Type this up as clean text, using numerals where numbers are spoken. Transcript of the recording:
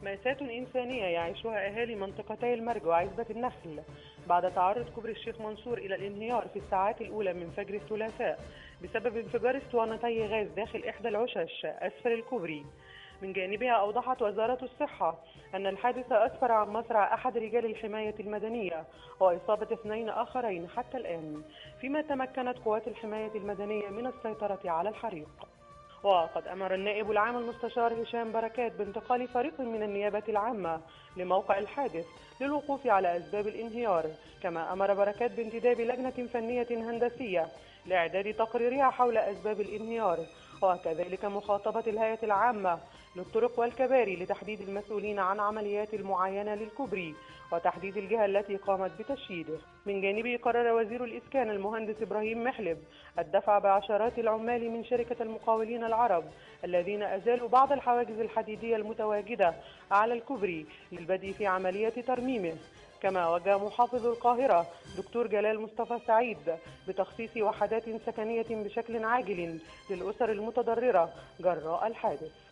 مأساة إنسانية يعيشها أهالي منطقتي المرج وعزبة النخل بعد تعرض كوبري الشيخ منصور إلى الانهيار في الساعات الأولى من فجر الثلاثاء بسبب انفجار اسطوانتي غاز داخل إحدى العشش أسفل الكوبري. من جانبها أوضحت وزارة الصحة أن الحادث أسفر عن مصرع أحد رجال الحماية المدنية وإصابة 2 آخرين حتى الآن، فيما تمكنت قوات الحماية المدنية من السيطرة على الحريق. وقد أمر النائب العام المستشار هشام بركات بانتقال فريق من النيابة العامة لموقع الحادث للوقوف على أسباب الانهيار، كما أمر بركات بانتداب لجنة فنية هندسية لإعداد تقريرها حول أسباب الانهيار، وكذلك مخاطبة الهيئة العامة للطرق والكباري لتحديد المسؤولين عن عمليات المعاينة للكوبري وتحديد الجهة التي قامت بتشييده. من جانبه قرر وزير الإسكان المهندس إبراهيم محلب الدفع بعشرات العمال من شركة المقاولين العرب الذين أزالوا بعض الحواجز الحديدية المتواجدة على الكوبري للبدء في عملية ترميمه. كما وجه محافظ القاهرة دكتور جلال مصطفى سعيد بتخصيص وحدات سكنية بشكل عاجل للأسر المتضررة جراء الحادث.